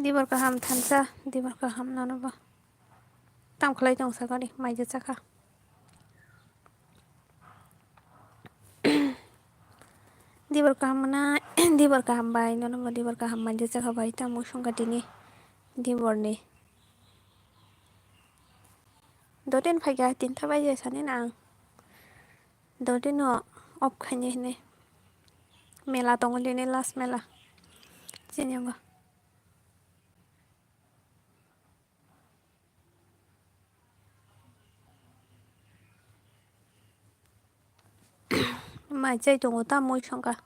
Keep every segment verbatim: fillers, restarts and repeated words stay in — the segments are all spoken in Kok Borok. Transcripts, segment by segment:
Dibor kaham thansa, dibor kaham nono bo. Tam khlai tong sakani, maija chakha. Dibor kaham mana, dibor kaham bai, nono bo dibor kaham maija chakha bai, tamo songkha tini diborni. Doten phaikha, tinta baija sani nang. Dotino off khaini hinwi. Mela tongo tini, last mela. Chini yango. Mai chai tongo ta mui songkha.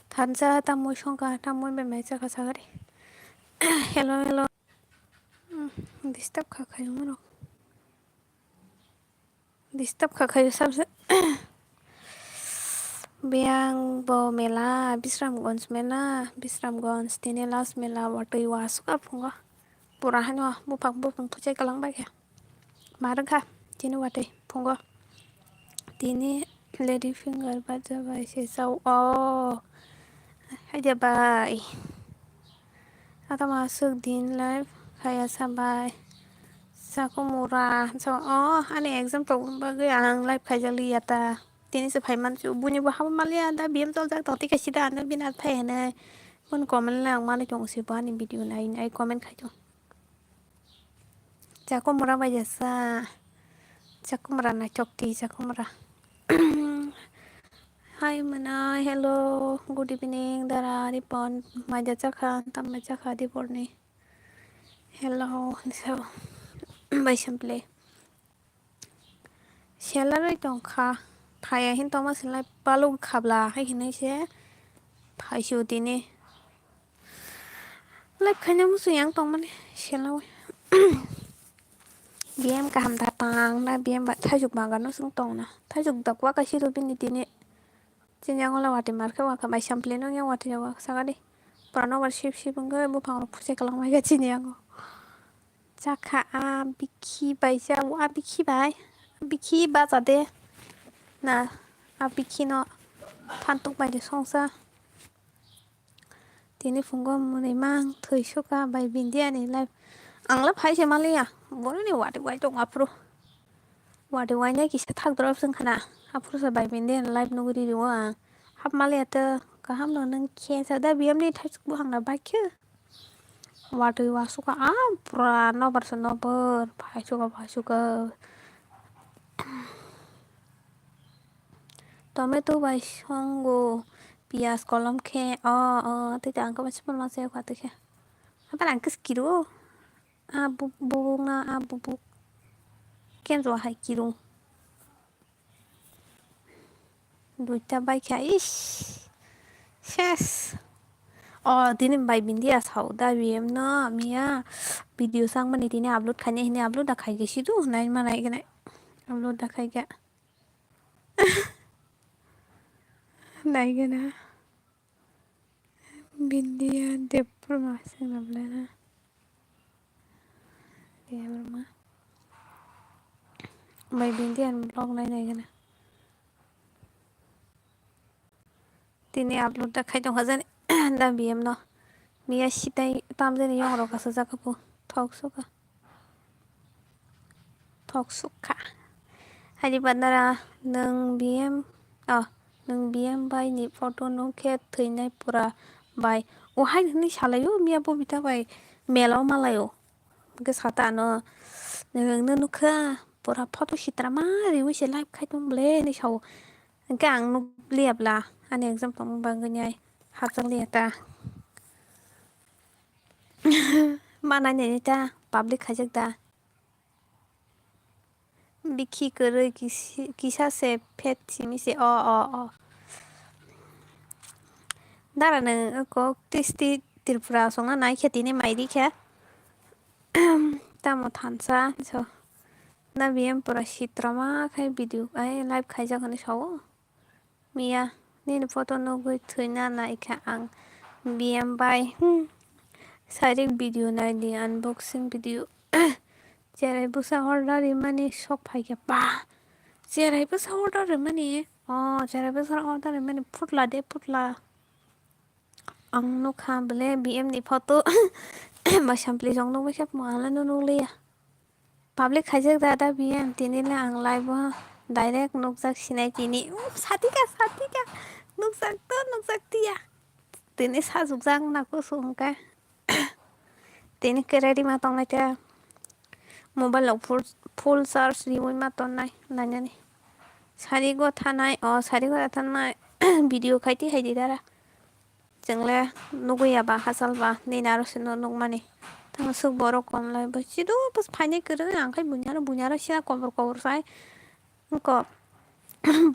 Thansa ta mui songkha, ta mui bai mai chakha sagari. Hello, hello. Hmm, disturb kha khayo norok. Disturb kha khayo sabse. Biyang bo mela, Bisramganj mela, Bisramganj tini last mela, watwi wasukha phungo. Pura hano buphang buphang thuchai kalang bai kha. Ma rwngkha tini watwi phungo. Tini lady finger baja bai se chao. Oh. Haida bai. Atama aswk din live khaya sa bai. Sakumura. So, oh, ani exam tongmani bagwi ang live khaijak liya ta. Tini se phai man chu buini bo habo maliya da B M toljak tong tei kaisa da ano bini at phai hinwi. Boni comment le ang manwi tongo se bo ani video nai nai comment khai tong. Chakumra bai jasa. Chakumra naithok twi chakumra. Hi mana, hello, good evening, dara, Ripon, maija chakha, tam mai chakha, diborni. Hello, so, bai sample. Salary tongkha, thaya hin tongma sinlai paluk khabla, hai hinwi se, phaisio tini. Live khaina muchung yang tongmani selawi. B M kaham da tang na B M ba thaijuk bagan no sung tong na. Thaijuk da kwa kaisi do bini tini. Chini yango la wati mar khe wa kha bai sampli no yang wati wa sagadi. Pura no war sip sip wngkhe buphang rok phuchai kalang mai kha chini yango. Chakha a bikhi bai cha a bikhi bai. Bikhi bacha de. Na a bikhi no phantok bai de songsa. Tini phungo mwnwi mang thwi sukha bai Bindia ni live. Ang le phai se maliya, boroni wati wai tong aphuru. Wati wainai kisa thak drop sung khana. Aphuru se bai Bindia ni live nugwi ri rio ang. Hap maliya to kaham no nung khe sa da B M ni thai suk buhang na bai khe. Wati wa sukha a pura nobar se nobar phai sukha phai sukha. Tomato bai songo, piyaj kolom khe, o, o, tei ang khe bai sipor ma se kha tei khe. Hapan ang khe kiro, a bu-, bubuk na, a bubuk. Kenjo hai kiro. Duita bai kha, ish. Ses. O, tini bai Bindia sao da B M no, miya video sangmani tini upload khaini hini upload da khai khe sidu, nai ma nai khe nai. Upload da khai khe. Naigena. Bindia Debbarma sengna blena. Debbarma. Bai Bindia vlog nai naigena. Tini upload da khai tongkha jani da B M no. Miya sitai tamjani yong rok asajak kha po. Thok sukha. Thok sukha. Haini bandara nwng B M, oh, nwng B M bai ni photo nukhe thwinai pura bai. O hai hwnwi salaio miya Bobita bai mela o malaio. Hwnkhe sata ano nwng no nukha pura photo sitra ma riwi se live khai tong ble hinwi sao. Hwnkhe ang nuk liya bla ani exam tongma bagwi nai hapjak liya ta. Ma nai nai ta public khaijak da. Bikhi kwrwi kisi-, kisa se phet simi se o o o. Dara nwng kok tisti Tripura songna nai khe tini mai ri khe. Tamo thansa so. Na B M pura sitroma khai video ai live khaijak hinwi sao. Miya, nini photo nugwi thwina naikha ang B M bai. Hmm. Sairik video naidi, unboxing video. Cherai bwsa order rimani sok phaikha. Ba! Cherai bwsa order rimani? Oh, cherai bwsa order rimani phutla de, phutla. ang nukha bole B M ni photo. Ba sampli jong nukbaikha, mo ang le nukliya. Public khaijak da, da B M, tini le ang live o direct nukjak sinai tini. Uf, satika, satika. Nukjak to, nukjak tiya. Tini sajukjak na kusu hwnkhe. Tini kere rima tongnai te. Mobile rok full, full charge riui ma tonnai, nainani. Sari go thanai, o sari go thanai. Video khai ti hai di dara. Chwng le nugui ya ba, hachal ba, nini aro se no nukmani. Tamo swk borok kom lai bo. Chido bus phainai kwrwi, ang khai buini aro, buini aro sira kobor kobor sai. Wngkha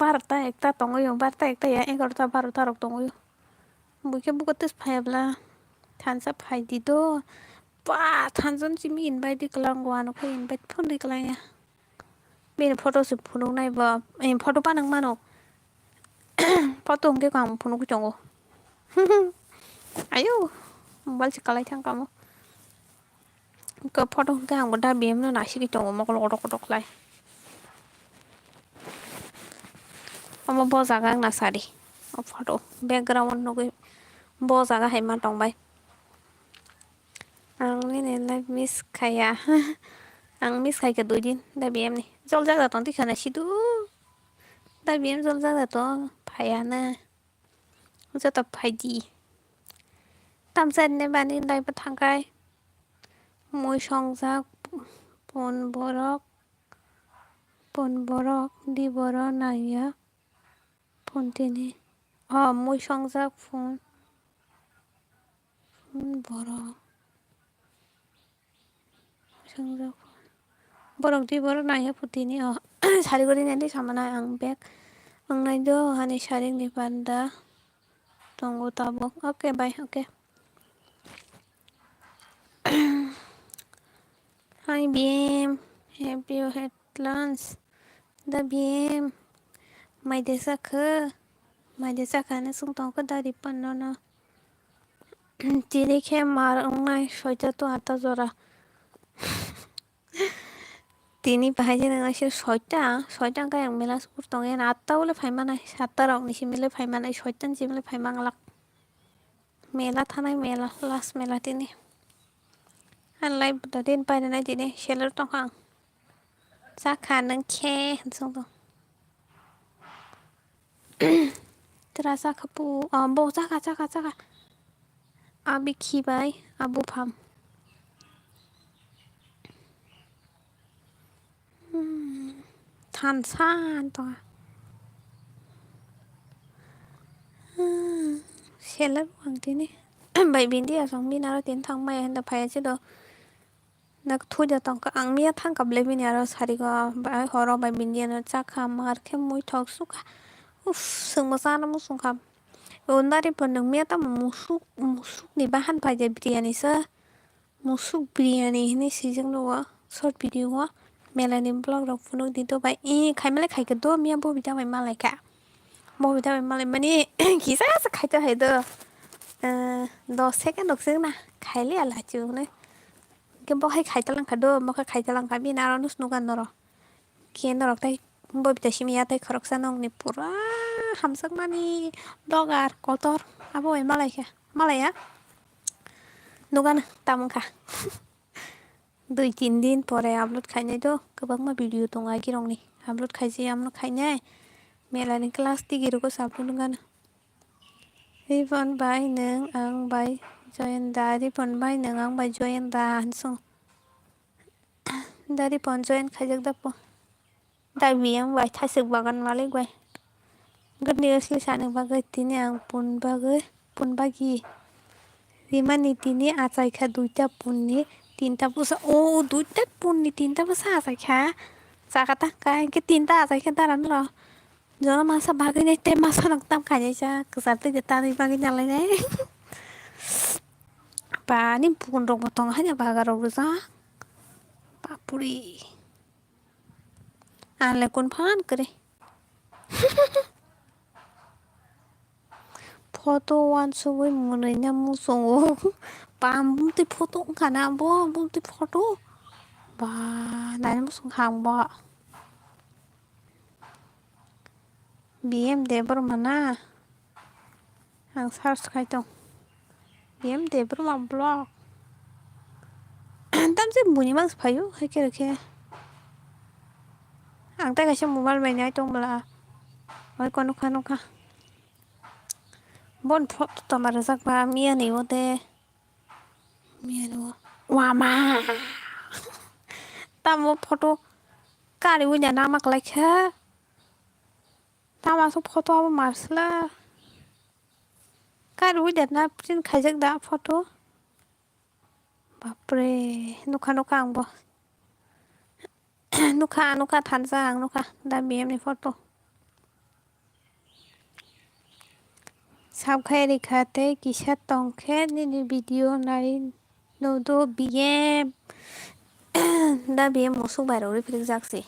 barota ekta tongwi o, barota ekta ya, egarota barota rok tongwi o. Buikhe buko tes phaiya bwla thansa phai di do. Ba thansa ni simi invite di kwlang, wano khe invite phone di kwlang ya. Bini photo se phunuk nai bo, eh, photo panang mano. Photo hwnkhe ang phunugwi tongo. Ayo, mobile se kalai thang kamo. Ko photo hwnkhe ang bo da B M no naisingwi tongo mokol kotok kotok khlai. Omo bo jaga wngna sadi. O photo background nugwi bo jaga hai ma tongbai. Ang nini live miss khaiya. Ang miss khaikha dui din da B M ni. Jol jaga tong tikha na sidu. Da B M jol jaga tong phaiya na. Joto phaidi. Tamsa ne bani live thangkai. Mui songjak pun borok. Pun borok di borok naiya. Pun tini. O mui songjak pun. Pun borok. Songjak pun. Borok di borok naiya pun tini o. Sari guri nai di samana ang bag. Ang nai do hani sarik ni panda. Tongo tabuk. Okay, bye. Okay. Hi, B M. Have you had lunch? Da B M. Maide sakha? Maide sakha na sung tongkha da Ripan no no. Tini khe mar wngnai soita to ata jora. Tini bahai je nang sir soita, soita wngkha yang mela sukuru tongya na atta bole phaimanai, satta rok ni simi le phaimanai, soita ni simi le phaimanglak. Mela thanai mela, last mela tini. Ang live da din painanai tini, seller tongkha ang. Chakha nang khe, hinsong tong. Tera chakha pu, ah, bo chakha, chakha, chakha. Abi khibai, abu pham. Hmm, thansa tongkha. Hmm, seller ang tini. Bai bindi asong bini aro tini thangbai hinda phaiya se do. Nak thuida tongkha ang miya thangkha bele bini aro sarigo bai horo bai bindi ano chakha mar khe muithok sukha. Uff, swngbo chana muchungkha. O nari bo nwng miya tamo musuk, musuk ni bahan paide biryani sa. Musuk biryani hinwi swijak nugo short video o. Mela ni vlog rok phunuk di do bai. I khaima le khaikha do miya bo bita bai malaikha. Bo bita bai malaimani kisa se khaito hai do. Eh, dos second rok se na khaili ala chu hwnwi. Hwnkhe bo hai khaito langkha do, bo khe khaito langkha bini aro nus nuga norok. Khe norok tai bo bita simi ya tai khoroksa nokni pura hamjakmani dogar kotor abo bai malaikha. Malaya? Nugano, tamo wngkha. Dui tin din pore upload khainai do, kwbangma video tongo agirokni. Upload khaijai, amo khainai. Mela ni class tigi rwgo se upload wngano. Ripon bai nwng ang bai join da, Ripon bai nwng ang bai join da, hinwi song. Da Ripon join khaijak da po. Da B M bai thasik bagan malik bai. Gani asli sani bagwi tini ang pun bagwi, pun bagi. Rimani tini achaikha duita punni tinta bwsa. O duita punni tinta bwsa achaikha. Chakha ta kha hwnkhe tinta achaikha dara noro. Jono masa bagwi nai tei masa nok tam khainai cha kwchar twi kwtanwi bagwi nalai nai. Bani bukun rok bo tongo haino bagar rok rijak. Bapuri. Ang le kun phan kwrwi. Photo uansugwi mwnwi na muchungo. Bam bumtwi photo wngkha na bo, bumtwi photo. Ba, naina muchungkha ang bo. B M Debbarma na? Ang search khai tong. Em de bro ma vlog. Tamse buni mas phayu, hai khe khe. Ang tai kaisa mobile bai nai tong bwla. Oi ko nukha nukha. Bon photo tama rwjak ba miya ni o de. Miya ni o. Wama. Tamo photo kari wngya nama kwlai kha. Tama so photo abo marsla. Kari wngya na print khaijak da photo. Bapre, nukha nukha ang bo. Nukha, nukha, thansa ang nukha, da B M ni photo. Sab khai rikha tei kisa tong khe nini video nai nudo B M. Da B M musuk bai rok riphrikjak se.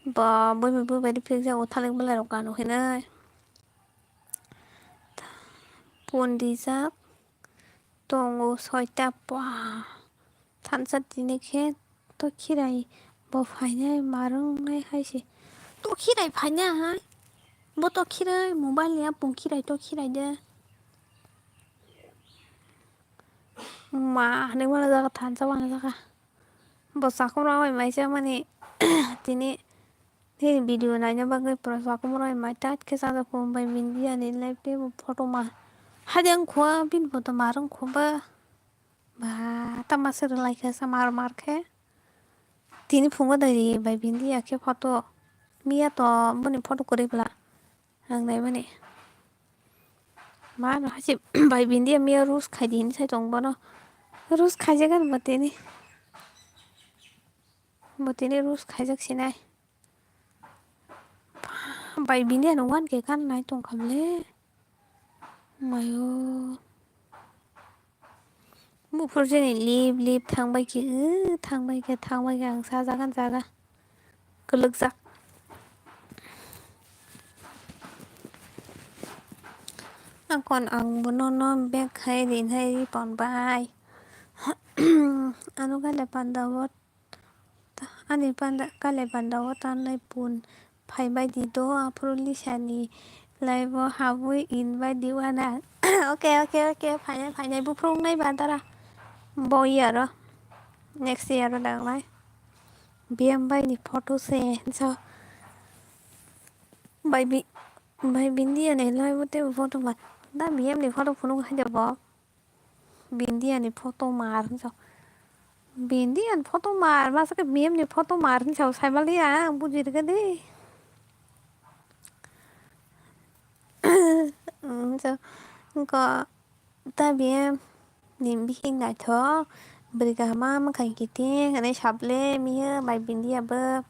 Bo bui bai bui bai riphrikjak o thalik belai rok kano hinwi. Pon rijak. Tongo soita pua. Thansa tini khe to khirai bo phainai marwngnai hai se. To khirai phainai hai. Bo to khirai mobile ya pung khirai to khirai de. Ma hwnwi mano jaga thansa mano jaga. Bo sakhumrok bai maisa mani tini. Nini video naina bagwi pura sakhumrok bai mai tat khe chajak phuru bai bini ani live tei bo photo ma. Hade wngkha bini photo mar wngkha ba. Ba tama se rwlai khe sa mar mar khe. Tini phungo dai ri bai bini ya khe photo. Miya to boni photo kwrwi bwla. Ang naimani. Ma no hasi bai bini ya miya roast khai di hinwi sai tong bono. Roast khaijak ani bo tini. Bo tini roast khaijak sinai. Bai bini ano one K kan nai tong kha bwle. Mayo. Buphur jeni lip lip thang bai khe, uh, thang bai khe, thang bai khe ang sajak ani jaga. Kwlwkjak. Akon ang bono no bag khai rinai ri pon bai. Ano gale panda bo. Ani panda, kale panda o tanai pun phai bai di do, aphuru Lisa ni live o habwi in bai di wana. Okay, okay, okay, phainai, phainai, buphuru wngnai ba dara. Bo year o, next year o dangnai. B M bai ni photo se, so. Bai bi, bai bini ani live o tei photo ma. Da B M ni photo phunuk hai de bo. Bindia ni photo mar hinwi sao. Bindia ni photo mar, masa khe B M ni photo mar hinwi sao, saimaliya, ang buji rwgadi. Hinwi sao, wngkha ta B M ni bihik naithok, bwrwi kaham ma, mwkhang kiting, hinwi sable miya bai bindia bo.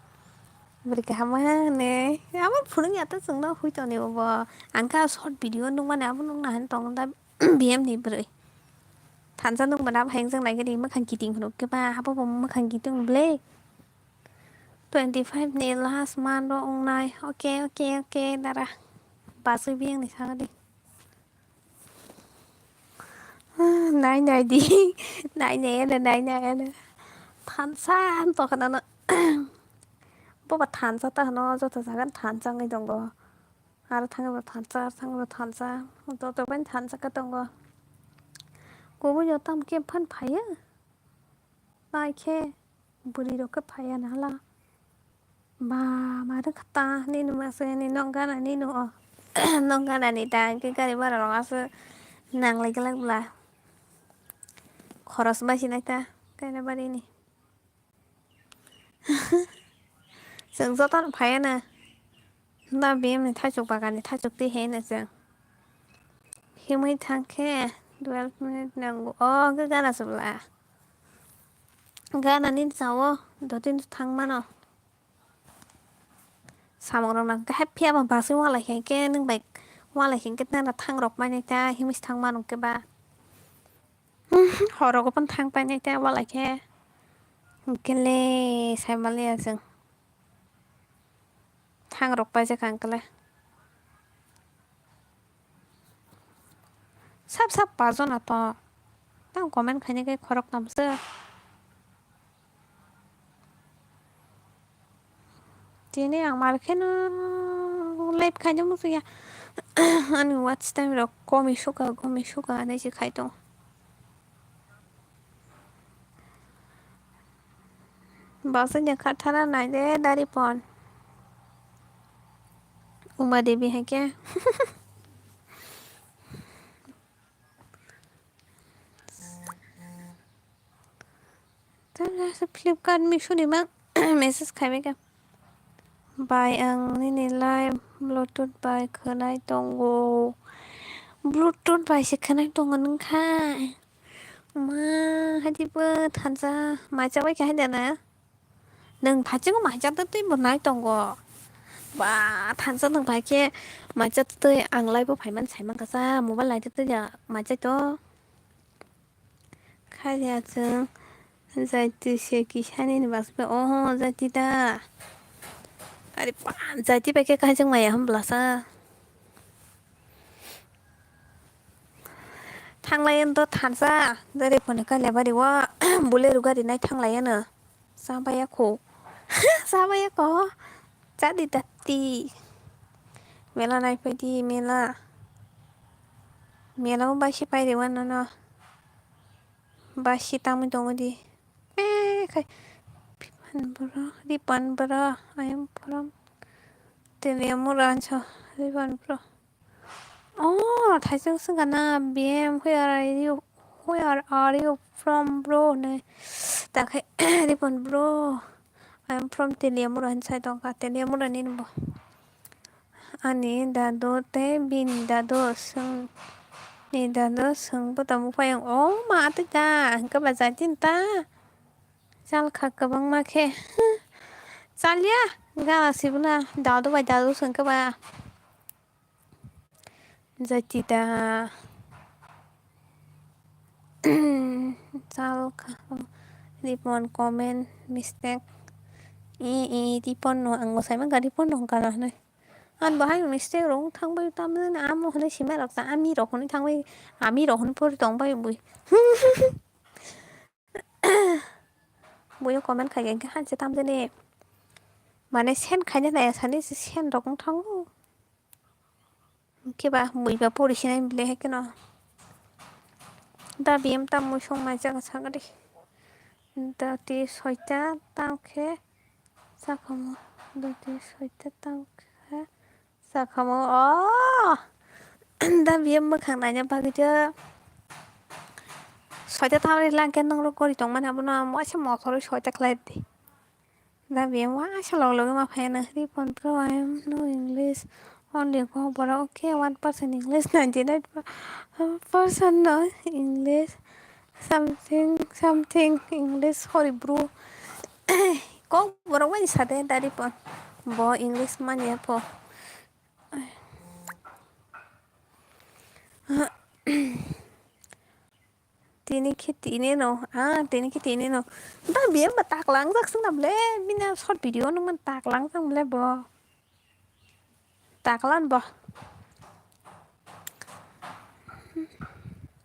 Bwrwi kaham ma hinwi, abo phunukya ta chwngno hui tongni bo. Ang kha short video nukmani abo nukna hinwi tongo ta. B M ni bwrwi. Thansa nwng bana bahai wngjak nai gani mwkhang kiting phunuk khe ba, abo bo mwkhang kiting ble. Twenty five ni last month o wngnai. Okay, okay, okay, dara. Baswi biyang ni saka di. Nai nai di. Nai nai ano, nai nai ano. Thansa han to khana no. Bo ba thansa ta hano, joto jaga thansa ngai tongo. Aro thangwi bo thansa, aro thangwi bo thansa. Joto bai thansa khe tongo. Kubui o tamo khe phan phaiya. Nai khe bwrwi rok khe phaiya na hala. Ba, ma rwkha ta, nini masa ni nok gana ni no o. Nok gana ni ta, hwnkhe gari bhara rok aswk nanglai glak bla. Khoros bai sinai ta, kainabari ni. Chwng jotono phaiya na. Da B M ni thaichuk bagan ni thaichuk twi he na chwng. Himwi thang khe twelve minute nango. O, hwnkhe gana chwla. Gana nini chao, dotino thang mano. Samung rok nang khe hai phiya ba baswi walai khe, khe nwng bai walai khe, khe nana thang rok mani ta himwi thang mano khe ba. Horogo pon thang painai ta walai khe. Hwnkhe le sai maliya chwng. Thang rok paijak ang khe le. Sap sap pajo na to. Tang comment khaina khe khorok tamswk. Tini ang mar kheno live khaina musuya. Ani watch time rok komi suka, komi suka hinwi se khai tongo. Bosongni khathana naide dari pon. Uma Devi hai khe. Flipkart Meesho ni mang message khai bai khe. Bai, ang nini live Bluetooth bai khwnai tongo. Bluetooth bai se khwnai tongo nwng kha. Ma, haidibo thansa mai chabai khe haida na. Nwng phaichungo mai cha twi bo nai tongo. Ba, thansa nwng phai khe mai cha twi ang live o phaiman saiman kasa mobile nai twi ya mai cha to. Khalia chwng jaiti se kisani ni basai oho jaiti da. Ari pa jaiti bai khe kaijak maya hwn blasa. Thanglai to thansa dari phone kale bari wa Bolero gari nai thanglai ano. Chabaya kho. Chabaya kho. Chadi dati. Mela nai phaidi mela. Mela o baisi pairi wano no. Baisi tangwi tongo di. Eh, khai. Ripan bro, Ripan bro. I am from Teliamura anso. Ripan bro. Oh, thaisung sung kana B M, where are you? Where are you from, bro? Ne. Ta khai, Ripan bro. I am from Teliamura hin sai tongkha. Teliamura ni bo. Ani dadu tei bini dadu swng, ni dadu swng bo tamo payung. Oh, ma twi ta, hwnkhe ba jaitin ta. Chal kha kwbangma khe. Chal ya, gana sibuna dadu bai dadu swng khe ba. Jaiti da. Chal kha. Ripon comment mistake. I, i, Ripon no ang bo sai mankha Ripon no hwnkha na hinwi. Ang bo hai mistake rok wng thang bai tamni amo hinwi sima rok ta ami rok hinwi thang bai ami rok hinwi pori tong bai bui. Buino comment khai khe hwnse tamjani. Mane send khaina nai sani se send rok wng thango. Khe ba bui ba pori sinai bile hai kheno. Da biyam ta mui song mai jaga sagadi. Da ti soita tam khe sakamo. Da ti soita tam khe sakamo. Oh! Da biyam mwkhang naina bagwi do. Soita tam ri lang khe nang rok gori tong mani abono waisa mothor wi soita khlai di. Da biyam waisa log logwi ma phai nang ri pon pro I am no English, only go borok okay one percent English, ninety nine percent no English, something something English, sorry bro. Kok borok bai sade dari pon bo English manya po. Tini khe tini no, ah, tini khe tini no. Da biyam ba taklang jak sung na ble, bina short video nung man taklang jak ble bo. Taklan bo.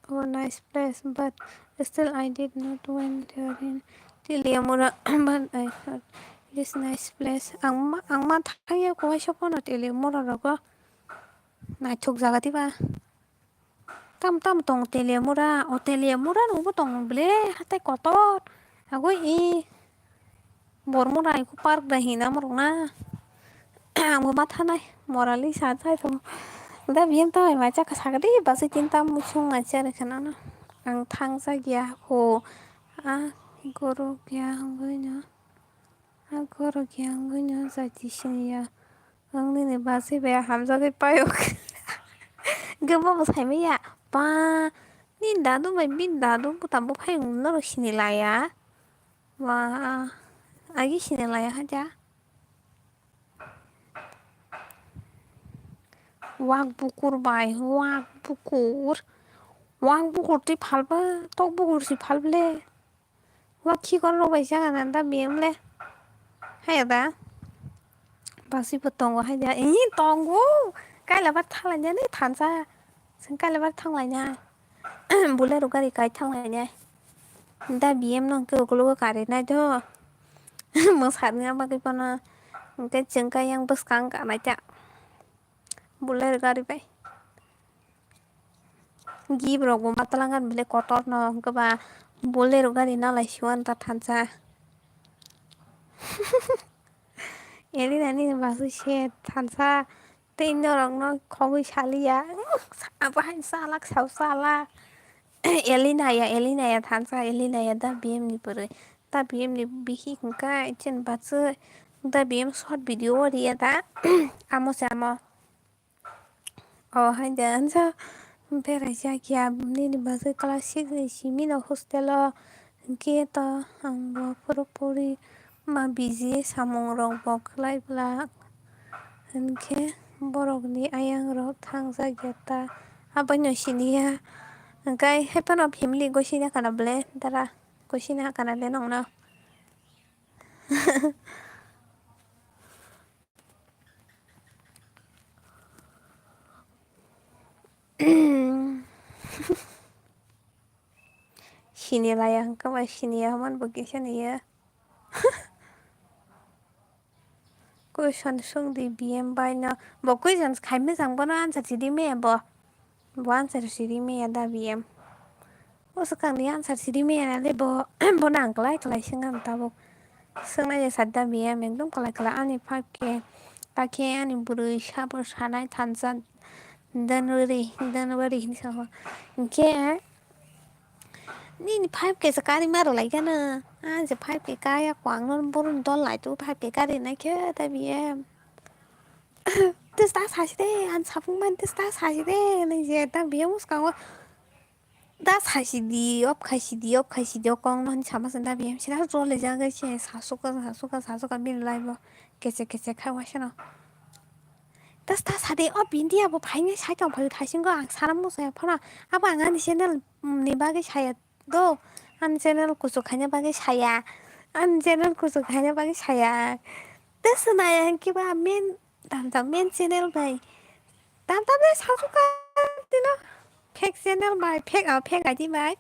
Oh, nice place, but still I did not went there in Teliamura, but I thought it is nice place. Ang ma, ang ma thangya kuai sopono Teliamura rogo. Naithok jaga diba. Tam tam tong Teliamura, o Teliamura nungbo tong ble hatai kotor. Agoi i Bormura iku park da hina morok na. Ang bo ma thanai morali sa chai tong. Da biyang ta mai cha ka sagadi basi tin tam muchung mai cha re khana na. Ang thang cha giya ko a goro giya hangoi na. A goro giya hangoi na jati siniya. Ang nini basi be hamjagwi payok. Gabo bo saimaya. Pa ni dadu bai bin dadu buta buphai noro sini laya. Wa agi sini laya haja. Wak bukur bai wak bukur. Wak bukur twi phalba tok bukur si phalble. Wa khikon rok bai jaga nan da biyam le. Haya da. Basi bo tongo hai da. Ih tongo. Kaila bar thanglai nani thansa. Seng kaila bar thanglai na. Bolero gari kai thanglai na. Da biyam no hwnkhe ukologo kari nai do. Mwsarni bagwi bono. Hwnkhe chwng khe yang bwskang kanai ta. Bolero gari bai. Gift rok bo ma twlang ani bile kotor no hwnkhe ba Bolero gari nalai sio ani ta thansa. Elina nini bagwi se thansa tei norokno khogwi saliya. Abo hai salak sao salak. Elina ya, Elina ya thansa, Elina ya da B M ni bwrwi. Da B M ni bihik hwnkha chini bachwi. Da B M short video o riya da. Amo se amo. O hai de ansa berai jak ya nini bagwi class six ni simi no hostel o, hwnkhe to ang bo phuru phuri ma busy samung rok bo khlai glak, hwnkhe borok ni ayang rok thang jak ya ta, aboino sini ya, hwnkhe hai phano family gosina kana ble dara, gosina kana le nong no. Sini laya hwnkhe bai sini ya hwnmani bo kisa ni ya. Question swng di B M bai no. Bo question khai mechang bono answer si di me bo. Bo answer si di me ya da B M. O swkang ni answer si di me ya le bo. Bo nang klai klai swng ang tabuk. Swng nai ya sa da B M ekdom klai klai ani five K. Kakhe ani bwrwi sabo sanai thansa. Don't worry, don't worry hinwi sa ho. Hwnkhe nini five K se kari ma rwlai gana. Ah, je five K kaya kwang no boron dol lai tu five K kari nai khe ta B M. Tis ta sasi de, an sapung man tis ta sasi de, nai je ta B M uskango. Da sasi di, op khai si di, op khai si di, o kong no hinwi sama se da B M sira role jaga se sasuka, sasuka, sasuka bini life o kechek kechek khai waisa no. Das ta sade o India bo phaina sai tong phai thaisingo ang sana muchung ya phano abo ang ani channel ni bagwi saya do, ani channel kuchuk khaina bagwi saya, ani channel kuchuk khaina bagwi saya. Tei swnai ang kiba main tamjak main channel bai tamtam le sajuka tino fake channel bai fake ah fake I D bai.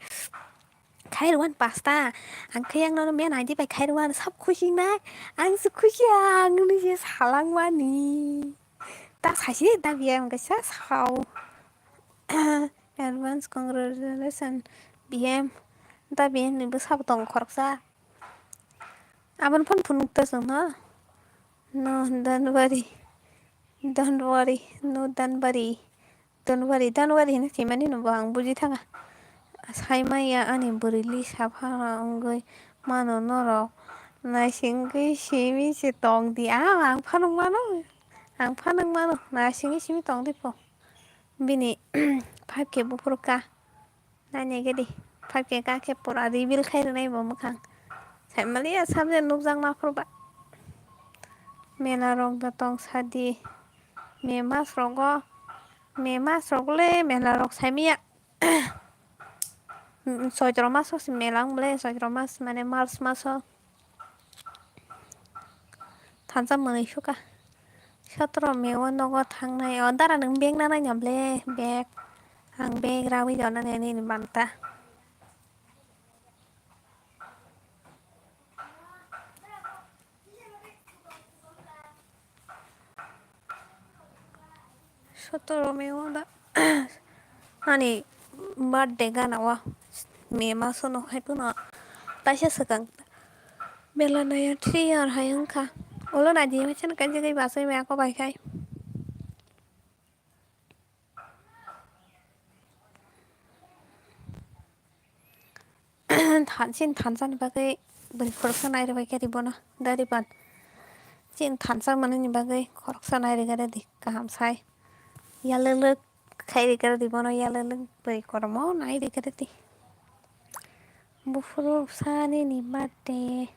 Khairwan pasta, ang khe ang nono men aidi bai khairwan sab khusi nai, ang se khusi ang ni je salang mani. Ta saisi ta B M ang kaisa sao. Advance congratulations B M. Ta B M ni bwsa bo tong khoroksa. Aboni phone phunuk ta chwng no. No, don't worry. Don't worry. No, don't worry. Don't worry, don't worry hinwi thwimani no bo ang buji thanga. Saimaya ani bwrwi lisa phano wngwi mano norok. Naisingwi simi se tong di. Ah, ang phano mano. Ang phano mano. Naisingwi simi tong di pho. Bini five K buphuru ka. Nainai gedi. Five K ka khe pura reveal khai rwnai bo mwkhang. Saimaliya subject nukjak naphuru ba. Mela rok da tong sadi. May mas rogo. May mas rok le mela rok saimiya. Choitro mas o se mela wng le, choitro mas mane March mas o. Thansa mwnwi suka. Sotro May o nogo thangnai. O dara nwng bag na naina ble, bag. Ang bag rawi jona nini banta. Sotoro May o da ani birthday gana o May maso no hai phano taisa swkang mela naya three year hai wngkha. Ulo naidi masa no kaisa kai basai maya ko bai khai. Than-, chini thansa ni bagwi bwrwi khoroksa nai rwbai khe ribono da riban. Chini thansa manwi ni bagwi khoroksa nai rwgare di kaham sai. Yalwlwk khai rwgare di bono, yalwlwk bwrwi kormo nai rwgare di. Buphuru sani ni birthday.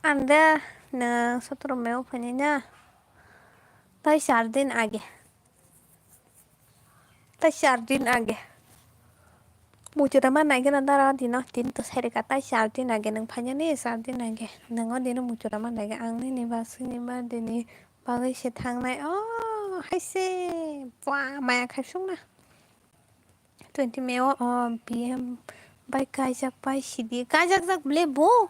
Anda nwng sotoro May o phainai na? Tai char din age. Tai char din age. Muchura ma nai gana dara dino, din to sai rwkha, tai char din age nwng phainani, char din age. Nwng o dino muchura ma nai ge, ang nini ba sini birthday ni bagwi se thangnai. Oh, hai se. Bua, maya khai sung na. Twenty May o, o, B M bai kaijak bai sidi. Kaijak jak ble bo.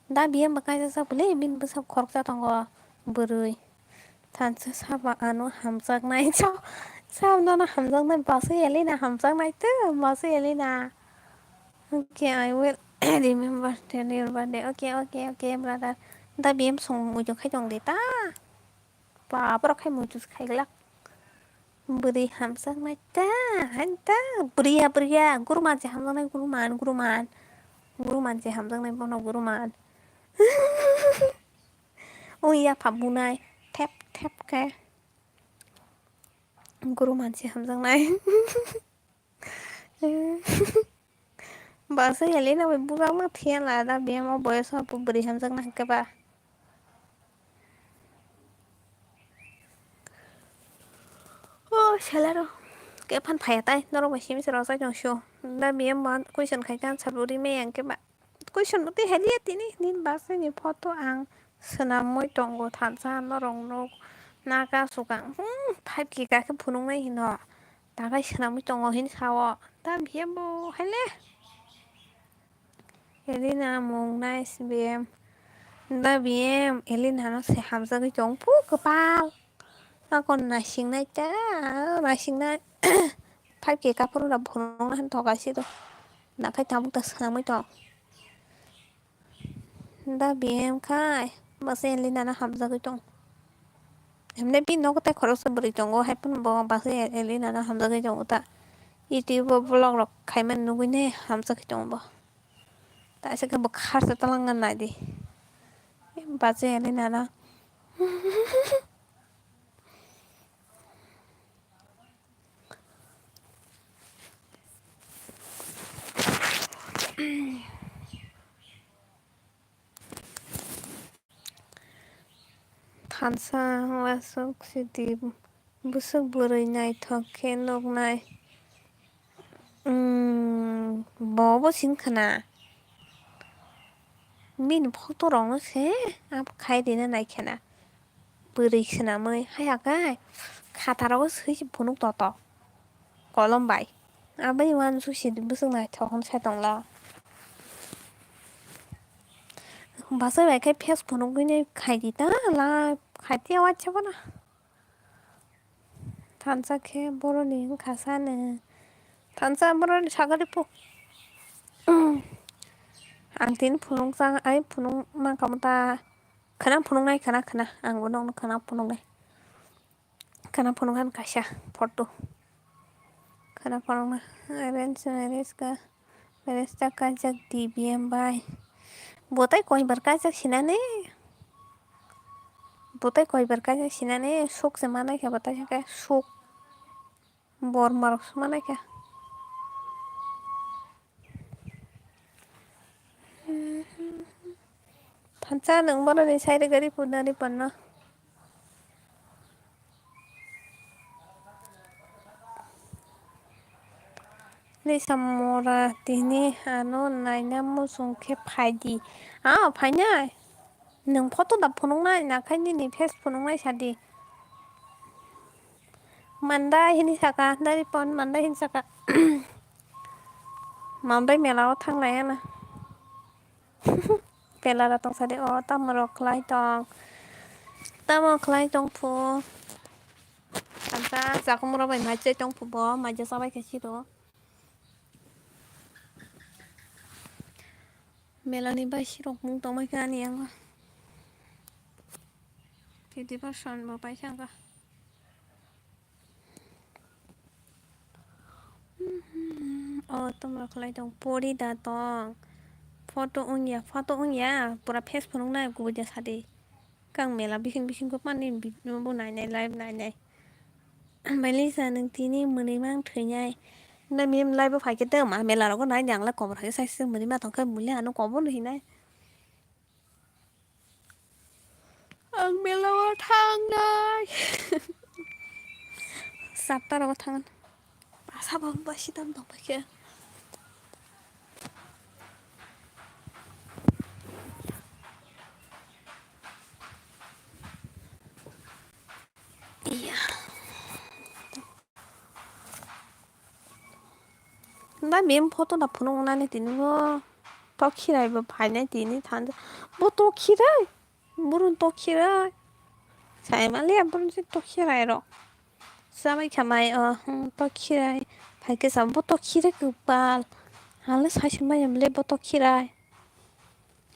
Da B M bai kaijak jak ble, bini bwsa khoroksa tongo bwrwi. Thansa sabo ano hamjaknai. Sabo nono hamjaknai, basu Elina hamjaknai to, basu Elina. Okay, I will remember till your birthday. Okay, okay, okay, brother. Da B M song muitu khai tong de ta. Ba borok khai muitu khai glak. Bwrwi hamjaknai ta, hain ta. Bwrwi ya, bwrwi ya. Guru mansi hamjaknai, guru man, guru man. Guru mansi hamjaknai bono, guru man. O ya pha bunai. Thep, thep khe. Guru mansi hamjaknai. Bwsai Elena bai bujakna thiyala da, biyang o boyos o bo bwrwi hamjakna hinkhe ba. O selero kephan phaiya tai, norok bai simi se rwchai tong sio. Da biyang ba question khai khe answer bo rimaya hinkhe ba. Question bo tei haliya tini, nini bwsai ni photo ang swnamwi tongo thansa norok nuk naka sukang. Hmm, five K kakhe phunuknai hino. Takai swnamwi tongo hin sao. Da B M bo haile. Elena mung nice B M. Da B M Elena no se hamjagwi tong pu kwpal. Akon nasingnai ta, nasingnai. Five K kaphuru da phunukna han thokaisi do. Nakhai tabuk ta swnamwi tong. Da B M khai bwsai Elena no hamjagwi tong. Hemle bini nogo tei khoroksa bwrwi tongo, hai phano bo bwsai Elena no hamjagwi tongo ta. YouTube o vlog rok khaimani nugwi ne hamjagwi tongo bo. Taisa khe bo kharsa talangna naidi. Bwsai Elena no. Thansa uasuk sidi bwswk bwrwi naithok khe nuknai. Umm, bo bo sini khna. Bini photo rokno se abo khai rina nai khna. Bwrwi swnamwi haya khe khataro swi se phunuk toto kolom bai. Aboni uansuk se bwswk naithok hwn sai tongla. Bwswk bai khe face phunukgwini khaidi ta la khaidi waisa bono. Thansa khe boroni wngkha sano. Thansa boroni sagari po. Ang tini phunukjak ai phunuk mankha ta. Khwna phunuknai khwna khwna ang bo nokno khwna phunuknai. Khwna phunuknani kaisa photo. Khwna phunukna arrange marriage ka marriage ta kaijak D B M bai. Bo tai koibar kaijak sinani. Bo tai koibar kaijak sinani suk se manai khe bo tai khe suk. Borma rok suma naikha. Thansa nwng boroni side gari punani panna. Lisa mora tini ano naina muchung khe phaidi. Ah, phainai. Nwng photo da phunuknai, nakhai nini face phunuknai sadi. Mandai hini saka, dari pon mandai hini saka. Mandai mela o thanglai ana. Pelara tong sadi o, tamo rok khlai tong. Tamo khlai tong phu. Anta jakumro bai mai chai tong phu bo, mai ja sabai khe siro. Melani bai sirok mung tongmai kha ani yango. Fifty percent bo paisa wngkha. O tomra khlai tong pori da tong. Photo wngya, photo wngya, pura face phunuknai kubui da sadi. Kang mela bising bising khe pani video bo nainai, live nainai. Mailisa nwng tini mwnwi mang thwinai. Nai mim live o phaikhe tei ma mela rogo naidi, ang lai kobor hai sai se mwnwi ma tongkhe muli ano kobor no hinai. Ang mela o thangnai. Sapta rogo thangna. Basa bo basi tam tong paikhe. Iya. Da mem photo da phunuk nani tini bo. Tokhirai bo phainai tini thanda. Bo tokhirai. Burun tokhirai. Sai mali ya burun se tokhirai ro. Samai khamai o, hmm, tokhirai. Phaikhe sa bo tokhirai kwpal. Hale sai se maya mle bo tokhirai.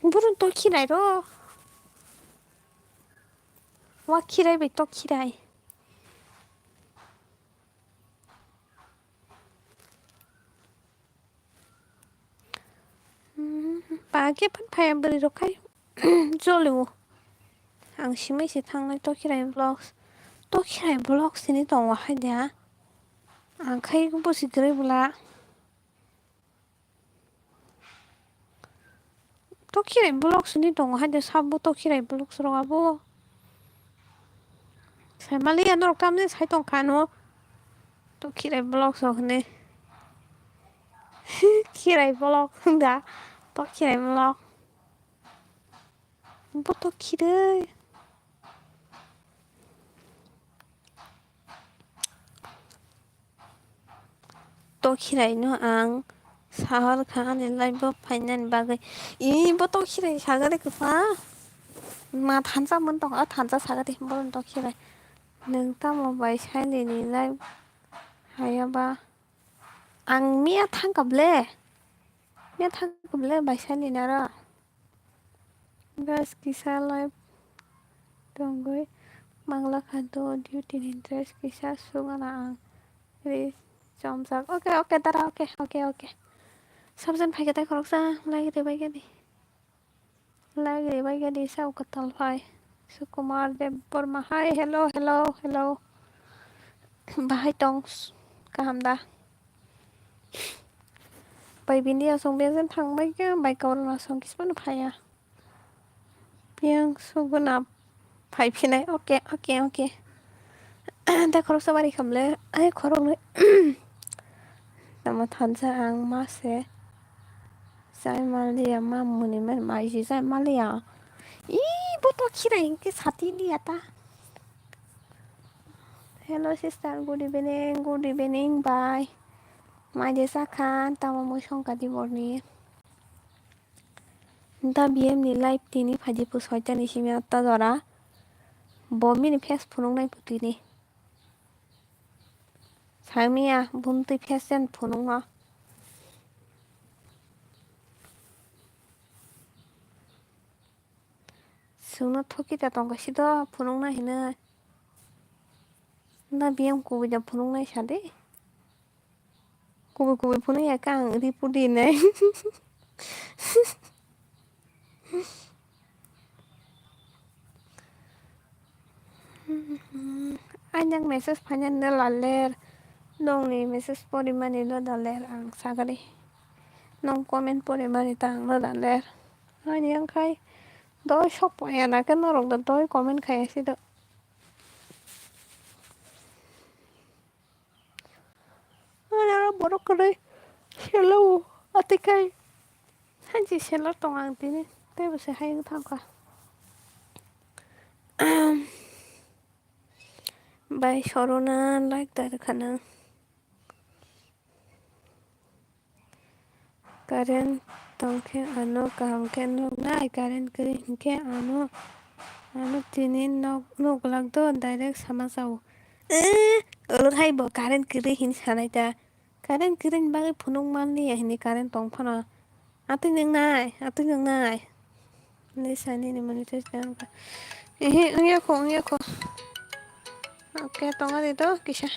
Burun tokhirai ro. Wa khirai bai tok khirai. Hmm, ba khe phan phai bwrwi rok khai jolio. Ang simai se thangnai Tokhirai Vlogs. Tokhirai Vlogs hini tongo hai da. Ang khai bo si kwrwi bwla. Tokhirai Vlogs hini tongo hai da, sabo Tokhirai Vlogs rok abo. Sai maliya norok tamni sai tong kha no. Tokhirai Vlogs rok hini. Khirai Vlogs wng da. Tokhirai Vlog. Bo Tokhirai. Tokhirai no ang sahor kha ani live o phainani bagwi. I bo Tokhirai sagade kwpha. Ma thansa mun tong, a thansa sagade bo Tokhirai. Nwng tamo bai sailini live hayaba. Ang miya thangkha ble. Miya thangkha ble bai sailini aro. Guys, kisa live tongwi manglakha do duty ni dress kisa sugana ang ri chomjak. Okay, okay, dara, okay, okay, okay. Sabjan phaikhe tei khoroksa like ribai gadi. Like ribai gadi sa ukatal phai. Sukumar Debbarma, hi, hello, hello, hello. Bahai tong, kaham da? Bai bini asong bengsen thangbai khe, bai kaurok asong kismano phaiya. Piyang suguna phai phinai, okay, okay, okay. Tei khoroksa bari khamle, ai khoroknwi. Tamo thansa ang ma se. Sai maliya, ma muni man mai si sai maliya. Ih, bo Tokhirai hingke sati liya ta. Hello sister, good evening, good evening, bye. Mai de sakhan, tamo mui songkha di borni. Da B M ni live tini phaidi pu soita ni simi atta jora. Bo mini face phunuk nai pu tini. Sangmiya bumtwi face chen phunukno. Chwngno thoki ta tongkha sido phunukna hinwi. Na B M kubui da phunuknai sadi. Kubui kubui phunukya khe ang report rinai. Ai nang message phainani no laler, nongni message porimani no laler ang sagari. Nong comment porimani ta ang no laler. Ani ang khai doi sok paya na khe norok da doi comment khaya si do. Aro borok kwrwi selo o, atikai hanchi selo tong ang tini, tei bo se hayung thangkha. Bai sorona like da rwkha nang. Current tongkhe ano kaham khe nuknai, current kwrwi hinkhe ano, ano tini nok, nok glak do direct sama sao. Eh, oro hai bo current kwrwi hin sanai ta. Current kwrwi ni bagwi phunuk manliya hini current tong phano. Atwi nuknai, atwi nuknai. Nini sani ni monetize tong kha. Ehe, wngya kho, wngya kho. Okay, tongo de do kisa.